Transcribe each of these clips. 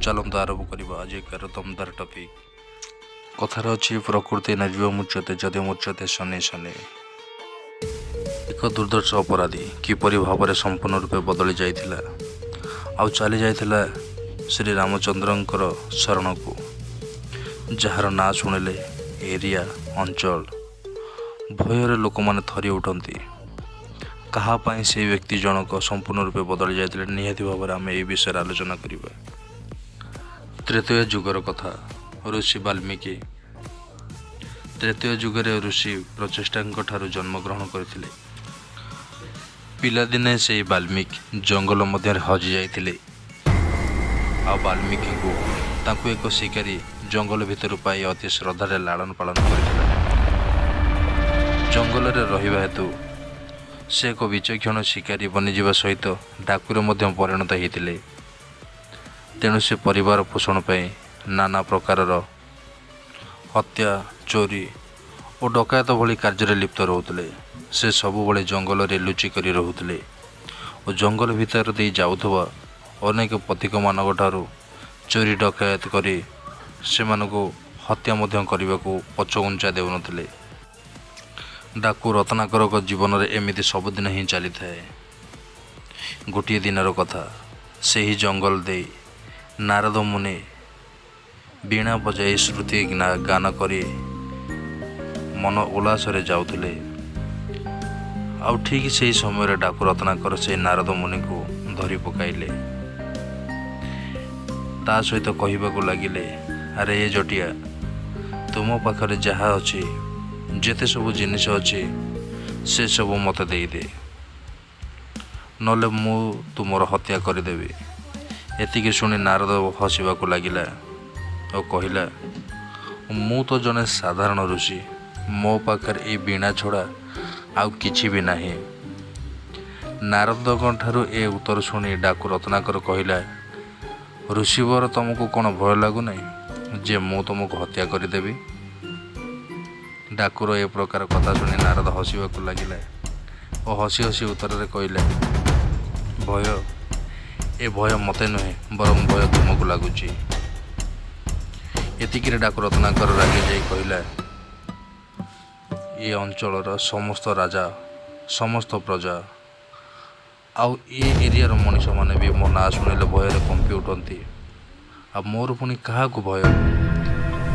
ଚାଲନ୍ତୁ ଆରମ୍ଭ କରିବା ଆଜିକାର ଦମଦାର ଟପିକ୍। କଥାରେ ଅଛି, ପ୍ରକୃତି ନିର୍ବିମୁଚ୍ୟତେ ଯଦି ମୁଚ୍ୟତେ ଶନି ଶନି। ଏକ ଦୁର୍ଦ୍ଧର୍ଷ ଅପରାଧୀ କିପରି ଭାବରେ ସମ୍ପୂର୍ଣ୍ଣ ରୂପେ ବଦଳି ଯାଇଥିଲା ଆଉ ଚାଲି ଯାଇଥିଲା ଶ୍ରୀ ରାମଚନ୍ଦ୍ରଙ୍କର ଶରଣକୁ, ଯାହାର ନାଁ ଶୁଣିଲେ ଏରିଆ ଅଞ୍ଚଳ ଭୟରେ ଲୋକମାନେ ଥରି ଉଠନ୍ତି। କାହା ପାଇଁ ସେହି ବ୍ୟକ୍ତି ଜଣକ ସମ୍ପୂର୍ଣ୍ଣ ରୂପେ ବଦଳି ଯାଇଥିଲେ, ନିହାତି ଭାବରେ ଆମେ ଏହି ବିଷୟରେ ଆଲୋଚନା କରିବା। ତ୍ରେତୟା ଯୁଗର କଥା। ଋଷି ବାଲ୍ମୀକି ତ୍ରେତୟା ଯୁଗରେ ଋଷି ପ୍ରଚେଷ୍ଟାଙ୍କ ଠାରୁ ଜନ୍ମଗ୍ରହଣ କରିଥିଲେ। ପିଲାଦିନେ ସେହି ବାଲ୍ମୀକି ଜଙ୍ଗଲ ମଧ୍ୟରେ ହଜି ଯାଇଥିଲେ ଆଉ ବାଲ୍ମୀକିଙ୍କୁ ତାଙ୍କୁ ଏକ ଶିକାରୀ ଜଙ୍ଗଲ ଭିତରୁ ପାଇ ଅତି ଶ୍ରଦ୍ଧାରେ ଲାଳନ ପାଳନ କରିଥିଲା। ଜଙ୍ଗଲରେ ରହିବା ହେତୁ ସେ ଏକ ବିଚକ୍ଷଣ ଶିକାରୀ ବନିଯିବା ସହିତ ଡାକୁରେ ମଧ୍ୟ ପରିଣତ ହୋଇଥିଲେ। ତେଣୁ ସେ ପରିବାର ପୋଷଣ ପାଇଁ ନାନା ପ୍ରକାରର ହତ୍ୟା, ଚୋରି ଓ ଡକାୟତ ଭଳି କାର୍ଯ୍ୟରେ ଲିପ୍ତ ରହୁଥିଲେ। ସେ ସବୁବେଳେ ଜଙ୍ଗଲରେ ଲୁଚି କରି ରହୁଥିଲେ ଓ ଜଙ୍ଗଲ ଭିତର ଦେଇ ଯାଉଥିବା ଅନେକ ପଥିକମାନଙ୍କ ଠାରୁ ଚୋରି ଡକାୟତ କରି ସେମାନଙ୍କୁ ହତ୍ୟା ମଧ୍ୟ କରିବାକୁ ପଛଘୁଞ୍ଚା ଦେଉନଥିଲେ। ଡାକୁ ରତ୍ନାକରଙ୍କ ଜୀବନରେ ଏମିତି ସବୁଦିନ ହିଁ ଚାଲିଥାଏ। ଗୋଟିଏ ଦିନର କଥା, ସେହି ଜଙ୍ଗଲ ଦେଇ ନାରଦ ମୁନି ବୀଣା ବଜାଇ ଶ୍ରୁତି ଗାନ କରି ମନ ଉଲ୍ଲାସରେ ଯାଉଥିଲେ ଆଉ ଠିକ୍ ସେହି ସମୟରେ ଡାକୁ ରତ୍ନାକର ସେହି ନାରଦ ମୁନିଙ୍କୁ ଧରି ପକାଇଲେ। ତା ସହିତ କହିବାକୁ ଲାଗିଲେ, ଆରେ ଏ ଜଟିଆ, ତୁମ ପାଖରେ ଯାହା ଅଛି, ଯେତେ ସବୁ ଜିନିଷ ଅଛି, ସେସବୁ ମୋତେ ଦେଇଦେ, ନହେଲେ ମୁଁ ତୁମର ହତ୍ୟା କରିଦେବି। ଏତିକି ଶୁଣି ନାରଦ ହସିବାକୁ ଲାଗିଲା ଓ କହିଲା, ମୁଁ ତ ଜଣେ ସାଧାରଣ ଋଷି, ମୋ ପାଖରେ ଏଇ ବୀଣା ଛଡ଼ା ଆଉ କିଛି ବି ନାହିଁ। ନାରଦଙ୍କ ଠାରୁ ଏ ଉତ୍ତର ଶୁଣି ଡାକୁ ରତ୍ନାକର କହିଲା, ଋଷିବର, ତୁମକୁ କ'ଣ ଭୟ ଲାଗୁନାହିଁ ଯେ ମୁଁ ତୁମକୁ ହତ୍ୟା କରିଦେବି? ଡାକୁର ଏ ପ୍ରକାର କଥା ଶୁଣି ନାରଦ ହସିବାକୁ ଲାଗିଲା ଓ ହସି ହସି ଉତ୍ତରରେ କହିଲେ, ଭୟ? ଏ ଭୟ ମୋତେ ନୁହେଁ, ବରଂ ଭୟ ତୁମକୁ ଲାଗୁଛି। ଏତିକିରେ ଡାକୁ ରତ୍ନାକର ରାଗି ଯାଇ କହିଲା, ଏ ଅଞ୍ଚଳର ସମସ୍ତ ରାଜା, ସମସ୍ତ ପ୍ରଜା ଆଉ ଏ ଏରିଆର ମଣିଷମାନେ ବି ମୋ ନାଁ ଶୁଣିଲେ ଭୟରେ କମ୍ପି ଉଠନ୍ତି, ଆଉ ମୋର ପୁଣି କାହାକୁ ଭୟ?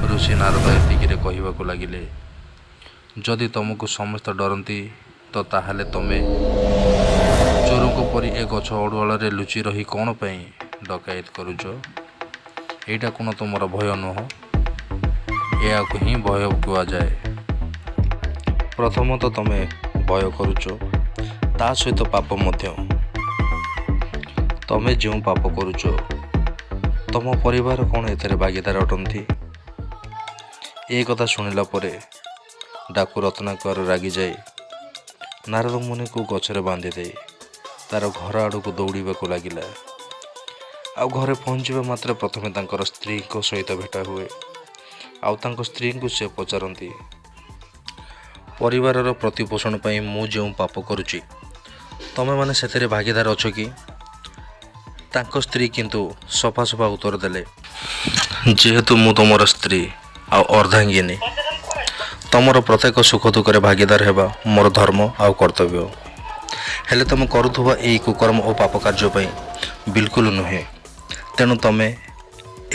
ଋଷି ନାରଦ ଏତିକିରେ କହିବାକୁ ଲାଗିଲେ, ଯଦି ତୁମକୁ ସମସ୍ତେ ଡରନ୍ତି ତ ତାହେଲେ ତମେ ଚୋରଙ୍କ ପରି ଏ ଗଛ ଅଢୁଆଳରେ ଲୁଚି ରହି କ'ଣ ପାଇଁ ଡକାୟତ କରୁଛ? ଏଇଟା କ'ଣ ତୁମର ଭୟ ନୁହଁ? ଏହାକୁ ହିଁ ଭୟ କୁହାଯାଏ। ପ୍ରଥମତଃ ତମେ ଭୟ କରୁଛ, ତା ସହିତ ପାପ ମଧ୍ୟ। ତମେ ଯେଉଁ ପାପ କରୁଛ, ତମ ପରିବାର କ'ଣ ଏଥିରେ ଭାଗିଦାର ଅଟନ୍ତି? ଏ କଥା ଶୁଣିଲା ପରେ ଡାକୁ ରତ୍ନାକର ରାଗିଯାଇ ନାରଦ ମୁନିକୁ ଗଛରେ ବାନ୍ଧି ଦେଇ ତାର ଘର ଆଡ଼କୁ ଦୌଡ଼ିବାକୁ ଲାଗିଲା। ଆଉ ଘରେ ପହଞ୍ଚିବା ମାତ୍ରେ ପ୍ରଥମେ ତାଙ୍କର ସ୍ତ୍ରୀଙ୍କ ସହିତ ଭେଟ ହୁଏ ଆଉ ତାଙ୍କ ସ୍ତ୍ରୀଙ୍କୁ ସେ ପଚାରନ୍ତି, ପରିବାରର ପ୍ରତିପୋଷଣ ପାଇଁ ମୁଁ ଯେଉଁ ପାପ କରୁଛି, ତମେମାନେ ସେଥିରେ ଭାଗିଦାର ଅଛ କି? ତାଙ୍କ ସ୍ତ୍ରୀ କିନ୍ତୁ ସଫା ସଫା ଉତ୍ତର ଦେଲେ, ଯେହେତୁ ମୁଁ ତୁମର ସ୍ତ୍ରୀ ଆଉ ଅର୍ଦ୍ଧାଙ୍ଗିନୀ, ତମର ପ୍ରତ୍ୟେକ ସୁଖ ଦୁଃଖରେ ଭାଗିଦାର ହେବା ମୋର ଧର୍ମ ଆଉ କର୍ତ୍ତବ୍ୟ। ହେଲେ ତୁମେ କରୁଥିବା ଏହି କୁକର୍ମ ଓ ପାପ କାର୍ଯ୍ୟ ପାଇଁ ବିଲକୁଲ ନୁହେଁ। ତେଣୁ ତମେ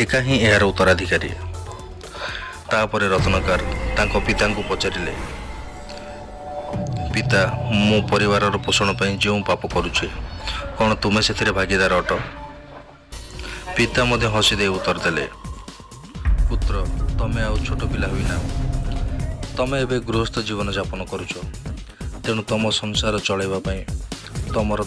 ଏକା ହିଁ ଏହାର ଉତ୍ତରାଧିକାରୀ। ତାପରେ ରତ୍ନକାର ତାଙ୍କ ପିତାଙ୍କୁ ପଚାରିଲେ, ପିତା, ମୁଁ ପରିବାରର ପୋଷଣ ପାଇଁ ଯେଉଁ ପାପ କରୁଛି, କ'ଣ ତୁମେ ସେଥିରେ ଭାଗିଦାର ଅଟ? ପିତା ମଧ୍ୟ ହସି ଦେଇ ଉତ୍ତର ଦେଲେ, ପୁତ୍ର, ତମେ ଆଉ ଛୋଟ ପିଲା ହୋଇନାହ। ତମେ ଏବେ ଗୃହସ୍ଥ ଜୀବନ ଯାପନ କରୁଛ। ତେଣୁ ତମ ସଂସାର ଚଳାଇବା ପାଇଁ ତମର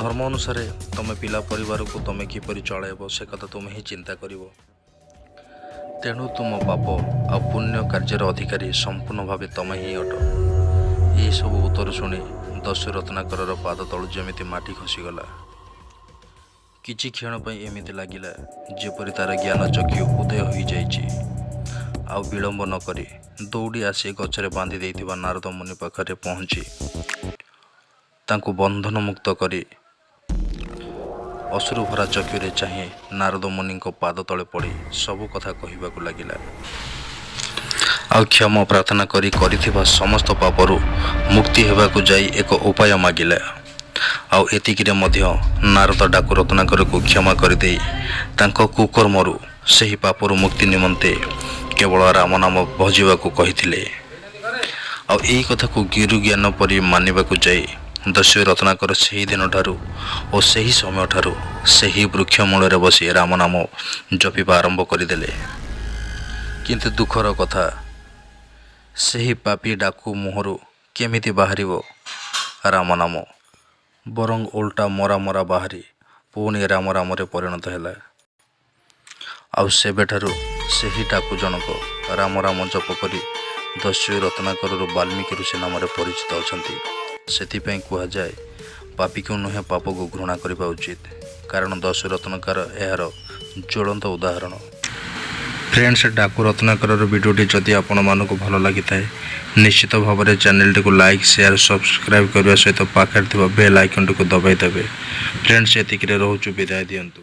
ଧର୍ମ ଅନୁସାରେ ତମେ ପିଲା ପରିବାରକୁ ତମେ କିପରି ଚଳାଇବ, ସେ କଥା ତୁମେ ହିଁ ଚିନ୍ତା କରିବ। ତେଣୁ ତୁମ ପାପ ଆଉ ପୁଣ୍ୟ କାର୍ଯ୍ୟର ଅଧିକାରୀ ସମ୍ପୂର୍ଣ୍ଣ ଭାବେ ତମେ ହିଁ ଅଟ। ଏହିସବୁ ଉତ୍ତର ଶୁଣି ଦସ୍ୟୁ ରତ୍ନାକରର ପାଦ ତଳୁ ଯେମିତି ମାଟି ଖସିଗଲା। କିଛି କ୍ଷଣ ପାଇଁ ଏମିତି ଲାଗିଲା ଯେପରି ତାର ଜ୍ଞାନ ଚକ୍ଷୁ ଉଦୟ ହୋଇଯାଇଛି। ଆଉ ବିଳମ୍ବ ନ କରି ଦୌଡ଼ି ଆସି ଗଛରେ ବାନ୍ଧି ଦେଇଥିବା ନାରଦ ମୁନି ପାଖରେ ପହଞ୍ଚି ତାଙ୍କୁ ବନ୍ଧନ ମୁକ୍ତ କରି ଅଶ୍ରୁଭରା ଚକ୍ଷୁରେ ଚାହିଁ ନାରଦ ମୁନିଙ୍କ ପାଦ ତଳେ ପଡ଼ି ସବୁ କଥା କହିବାକୁ ଲାଗିଲା। ଆଉ କ୍ଷମା ପ୍ରାର୍ଥନା କରି କରିଥିବା ସମସ୍ତ ପାପରୁ ମୁକ୍ତି ହେବାକୁ ଯାଇ ଏକ ଉପାୟ ମାଗିଲା। ଆଉ ଏତିକିରେ ମଧ୍ୟ ନାରଦ ଡାକୁ ରତ୍ନାକରକୁ କ୍ଷମା କରିଦେଇ ତାଙ୍କ କୁକର୍ମରୁ ସେହି ପାପରୁ ମୁକ୍ତି ନିମନ୍ତେ କେବଳ ରାମ ନାମ ଭଜିବାକୁ କହିଥିଲେ। ଆଉ ଏହି କଥାକୁ ଗୁରୁ ଜ୍ଞାନ ପରି ମାନିବାକୁ ଯାଇ ଦସ୍ୟୁ ରତ୍ନାକର ସେହି ଦିନଠାରୁ ଓ ସେହି ସମୟଠାରୁ ସେହି ବୃକ୍ଷ ମୂଳରେ ବସି ରାମ ନାମ ଜପିବା ଆରମ୍ଭ କରିଦେଲେ। କିନ୍ତୁ ଦୁଃଖର କଥା, ସେହି ପାପୀ ଡାକୁ ମୁହଁରୁ କେମିତି ବାହାରିବ ରାମ ନାମ, ବରଂ ଓଲଟା ମରା ମରା ବାହାରି ପୁଣି ରାମ ରାମରେ ପରିଣତ ହେଲା। ଆଉ ସେବେଠାରୁ ସେହି ଡାକୁ ଜଣକ ରାମ ରାମ ଜପ କରି ଦସ୍ୟୁ ରତ୍ନାକରରୁ ବାଲ୍ମୀକି ଋଷି ନାମରେ ପରିଚିତ ଅଛନ୍ତି। ସେଥିପାଇଁ କୁହାଯାଏ, ପାପୀକୁ ନୁହେଁ ପାପକୁ ଘୃଣା କରିବା ଉଚିତ, କାରଣ ଦସ୍ୟୁ ରତ୍ନାକର ଏହାର ଜ୍ୱଳନ୍ତ ଉଦାହରଣ। ଫ୍ରେଣ୍ଡସ୍, ଡାକୁ ରତ୍ନାକରର ଭିଡ଼ିଓଟି ଯଦି ଆପଣମାନଙ୍କୁ ଭଲ ଲାଗିଥାଏ, ନିଶ୍ଚିତ ଭାବରେ ଚ୍ୟାନେଲଟିକୁ ଲାଇକ୍, ସେୟାର, ସବସ୍କ୍ରାଇବ୍ କରିବା ସହିତ ପାଖରେ ଥିବା ବେଲ୍ ଆଇକନ୍ଟିକୁ ଦବାଇ ଦେବେ। ଫ୍ରେଣ୍ଡସ୍, ଏତିକିରେ ରହୁଛୁ, ବିଦାୟ ଦିଅନ୍ତୁ।